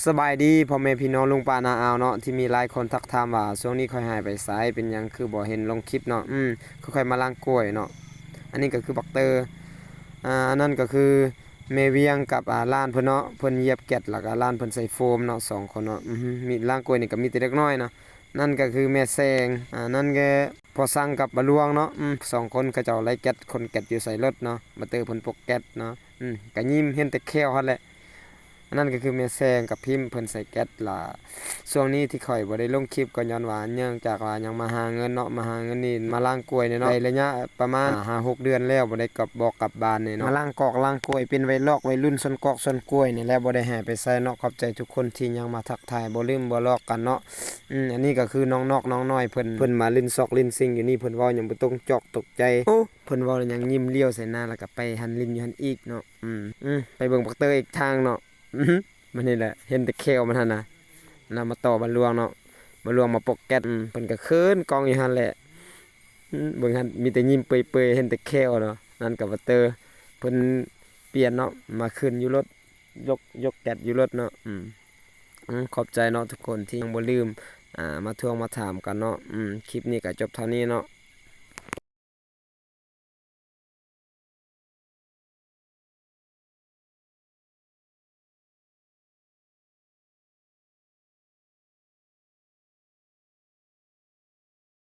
ສະບາຍດີພໍ່ແມ່ພີ່ນ້ອງລຸງປ້ານ້າອາວເນາະ ທີ່ມີຫຼາຍຄົນທັກຖາມວ່າຊ່ວງນີ້ຂ້ອຍຫາຍໄປໃສ ເປັນຫຍັງຄືບໍ່ເຫັນລົງຄລິບເນາະ. ອືມ ຄືຂ້ອຍມາລ້າງກ້ວຍເນາະ. ອັນນີ້ກໍຄືບັກເຕີ ອ່າ ອັນນັ້ນກໍຄືແມ່ວຽງກັບ ອ່າ ຫຼານເພິ່ນເນາະ ເພິ່ນຢຽບແກັດ ແລ້ວກໍຫຼານເພິ່ນໃສ່ໂຟມເນາະ ສອງຄົນເນາະ. ອືຮຶ ມີ ລ້າງກ້ວຍນີ້ກໍມີແຕ່ເດັກນ້ອຍເນາະ. ນັ້ນກໍຄືແມ່ແສງ ອ່າ ນັ້ນກໍພໍ່ສັງກັບປ້າຫຼວງເນາະ. ອືມ ສອງຄົນເຂົາເຈົ້າໄລ່ແກັດ ຂົນແກັດຢູ່ໃສ່ລົດເນາະ ບັກເຕີເພິ່ນປົກແກັດເນາະ. ອືມ ກະຍິ້ມເຫັນແຕ່ແຂ້ວຫັ້ນແຫຼະ. ອັນນັ້ນກໍຄືແມ່ແສງກັບພິມ ເພິ່ນໃສ່ແກັດລະ. ຊ່ວງນີ້ທີ່ຂ້ອຍບໍ່ໄດ້ລົງຄລິບກໍຍ້ອນວ່າ ເນື່ອງຈາກວ່າຍັງມາຫາເງິນເນາະ ມາຫາເງິນນີ້ ມາລ້າງກ້ວຍນີ້ເນາະ ໄດ້ໄລຍະປະມານຫ້າຫົກເດືອນແລ້ວ ບໍ່ໄດ້ກັບ ບໍ່ກັບບ້ານນີ້ເນາະ ມາລ້າງກອກລ້າງກ້ວຍ ເປັນໄວລອກໄວລຸ້ນຊົນກອກຊົນກ້ວຍນີ້ແຫຼະ ບໍ່ໄດ້ຫາຍໄປໃສເນາະ. ຂອບໃຈທຸກຄົນທີ່ຍັງມາທັກທາຍ ບໍ່ລືມບໍ່ລອກກັນເນາະ. ອືມ ອັນນີ້ກໍຄືນ້ອງນອກນ້ອງນ້ອຍເພິ່ນ ເພິ່ນມາຫຼິ້ນຊອກຫຼິ້ນຊິງຢູ່ນີ້ ເພິ່ນເວົ້າຫຍັງບໍ່ຕົກຈອກຕົກໃຈ. ໂອ້ ເພິ່ນເວົ້າແລ້ວຍັງຍິ້ມຫຼຽວໃສ່ໜ້າ ແລ້ວກໍໄປຫັນຫຼິ້ນຢູ່ຫັ້ນອີກເນາະ. ອືມ ອືມ ໄປເບິ່ງບັກເຕີອີກທາງເນາະ. ອືຮຶ ມື້ນີ້ແຫຼະ ເຫັນແຕ່ແຂ້ວມັນຫັ້ນນະ ລາວມາຕໍ່ບັກຫຼວງເນາະ ບັກຫຼວງມາປົກແກັດ. ອືມ ເພິ່ນກໍເຂີນກ້ອງຢູ່ຫັ້ນແຫຼະ. ອືມ ເບິ່ງຫັ້ນ ມີແຕ່ຍິ້ມເປີຍໆ ເຫັນແຕ່ແຂ້ວເນາະ. ນັ້ນກໍບັກເຕີ ເພິ່ນປ່ຽນເນາະ ມາຂຶ້ນຢູ່ລົດ ຍົກ ຍົກແກັດຢູ່ລົດເນາະ. ອືມ ອືມ ຂອບໃຈເນາະທຸກຄົນທີ່ຍັງບໍ່ລືມ ອ່າ ມາທວງມາຖາມກັນເນາະ. ອືມ ຄລິບນີ້ກໍຈົບເທົ່ານີ້ເນາະ.